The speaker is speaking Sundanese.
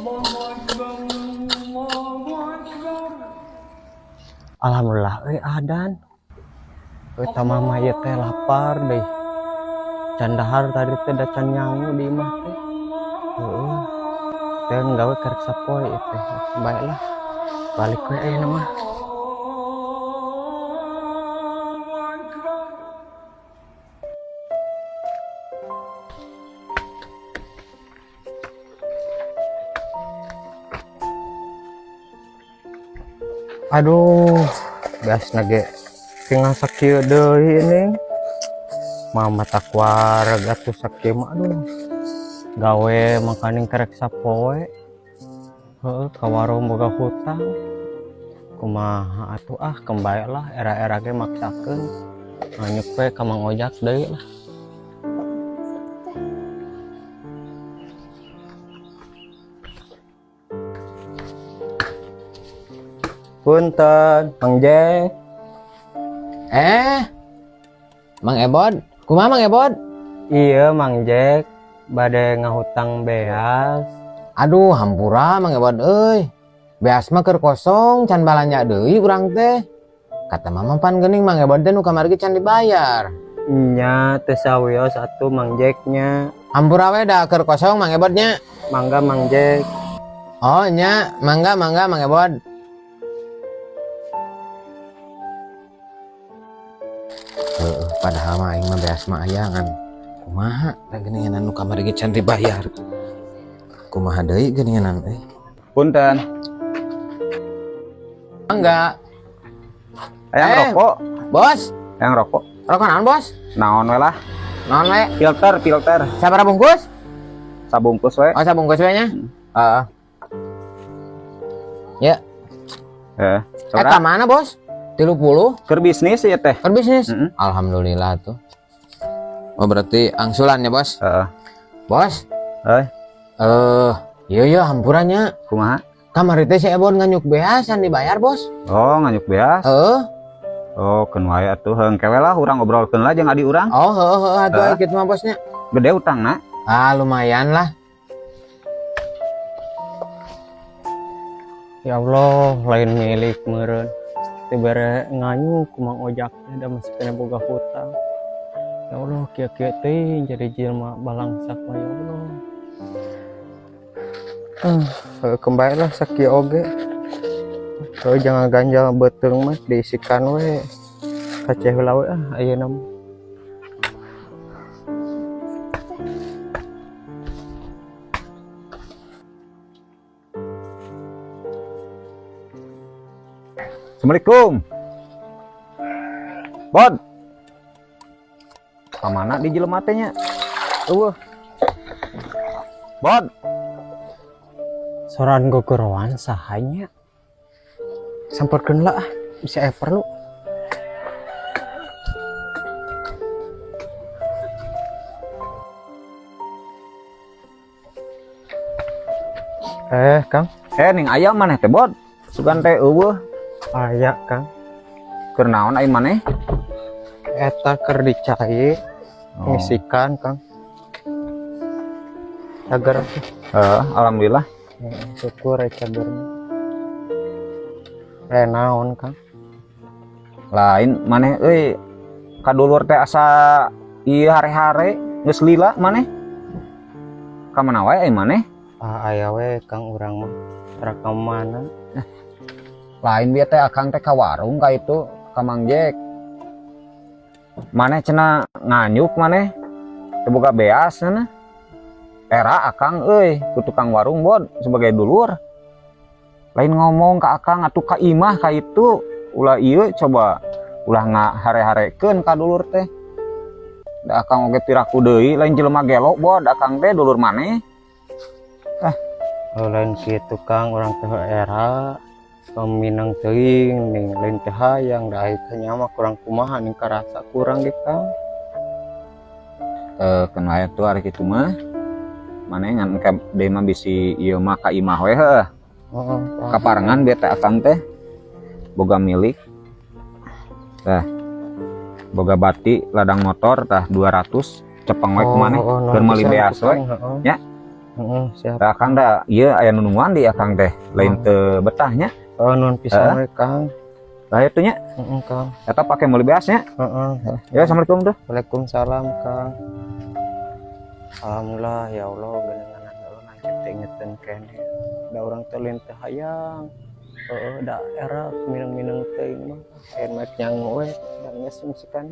الله أكبر الله أكبر. Alhamdulillah euy adan. Euy, mama ieu teh lapar deh. Can dahar tadi teh, da can nyangu di imah teh. Heeh. Teh gawe karek sapoe ieu teh. Baiklah. Balik we ayeuna mah. الله أكبر. Aduh, beasna ge tinggal sakieu deui ini. Mama tak wareg atuh sakieu mah, aduh. Gawe makaning karek sapoe. Heeh, ka warung boga hutang. Kumaha atuh, ah, keun bae lah, era-era ge maksakeun. Nganyuk we ka Mang Ojak deui lah. Punten, Mang Jack. Eh, Mang Ebod, kumaha, Mang Ebod? Iya, Mang Jack, bade ngahutang beas. Aduh, hampura, Mang Ebod euy. Beas mah keur kosong, can balanja deui urang teh. Kata mama pan geuning Mang Ebod teh nu kamari ge can dibayar. Nya, teu sawios atuh Mang Jacknya. Hampura we, da keur kosong, Mang Ebodnya. Mangga, Mang Jack. Oh nya, mangga mangga, Mang Ebod. Heeh, padahal mah aing mah beas mah aya, ngan kumaha da geuningan nu kamari ge can dibayar. Kumaha deui geuningan euy. Punten. Mangga. Hayang Eh. rokok, Bos, hayang rokok. Rokok naon, Bos? Naon we lah. Naon we? Filter, filter. Sabaraha bungkus? Sabungkus we. Oh, sabungkus we nya. Heeh. Ya, Eh, eh sabaraha? ka mana, Bos? 30. Keur bisnis ya teh. Kan bisnis. Mm-mm. Alhamdulillah tuh. Oh, berarti angsulan ya, Bos? Heeh. Bos, Eh, eh iya iya, hampura nya. Kumaha? Kamari teh si Ebon nganyuk beas can dibayar, Bos. Oh, nganyuk beas. Heeh. Oh, keun wae atuh. Heung kewe lah urang obrolkeun lah jeung adi urang. Oh, heeh heeh atuh. Heeh. Kitu mah, Bosnya. Gede utangna. Ah, lumayan lah. Ya Allah, lain milik meureun. Teu bere nganyuk ku Mang Ojak teh, da masih kena boga hutang. Ya Allah, kieu-kieu teuing jadi jelema balangsak mah, ya Allah. Ah, keun bae lah sakieu oge. Heuh, jangan ganjal beuteung mah diisikan we. Kaceh heula we ah ayeuna mah. Assalamualaikum. Bod. Kamana di jelema teh nya? Eueuh. Bod. Soran gogoroan sahanya. Samperkeun lah ah, bisa aya perlu. Eh, Kang. Eh, ning aya maneh teh, Bod? Sugan teh eueuh. Aya, Kang. Keur naon ai maneh? Eta keur dicai, Oh. ngisikan, Kang. Cager. Heeh, alhamdulillah. Syukur ya cager. Eh, naon, Kang? Lain maneh euy, kadulur teh asa ieu hare-hare geus lila maneh. Ka mana wae ai maneh? Ah, aya we, Kang, urang mah. Tara ka mana? Lain, bieu teh akang teh ka warung ka itu ka Mang Jack. Maneh cenah nganyuk, maneh teu boga beas cenah. Era akang euy ku tukang warung, Bod, sebagai dulur. Lain ngomong ka akang atuh ka imah ka itu, ulah ieu coba, ulah ngahare-harekeun ka dulur teh. Da akang oge piraku deui lain jelema gelo, Bod, akang teh dulur maneh. Oh, lain kitu, Kang, urang teh era peminang teuing ning lain teh hayang, da ai teh mah kurang kumaha ning karasa kurang ge, Kang. Eh, keun wae tuh ari kitu mah. Maneh ngan ke deui mah bisi ieu mah ka imah we heuh. Heeh. Kaparengan bieu teh akang teh boga milik. Tah. Boga bati ladang motor tah 200 cepeng we ku maneh Oh, keur meuli beas we. Heeh. Ya. Heeh, siap. Da Akang da ieu aya nu nungguan di Akang teh, lain teu betah nya. Oh, nuhun pisan we, Kang. Lah itu nya, Heeh, Kang. eta pake meuli beas nya. Heeh. Ya, assalamualaikum tuh. Waalaikumsalam, Kang. Alhamdulillah, ya Allah, geningan heeh lanceuk teh ingeteun keneh. Da urang teh lain teu hayang. Heeh, da era mineng-mineng teuing mah aya mah nyangu we da geus musikan.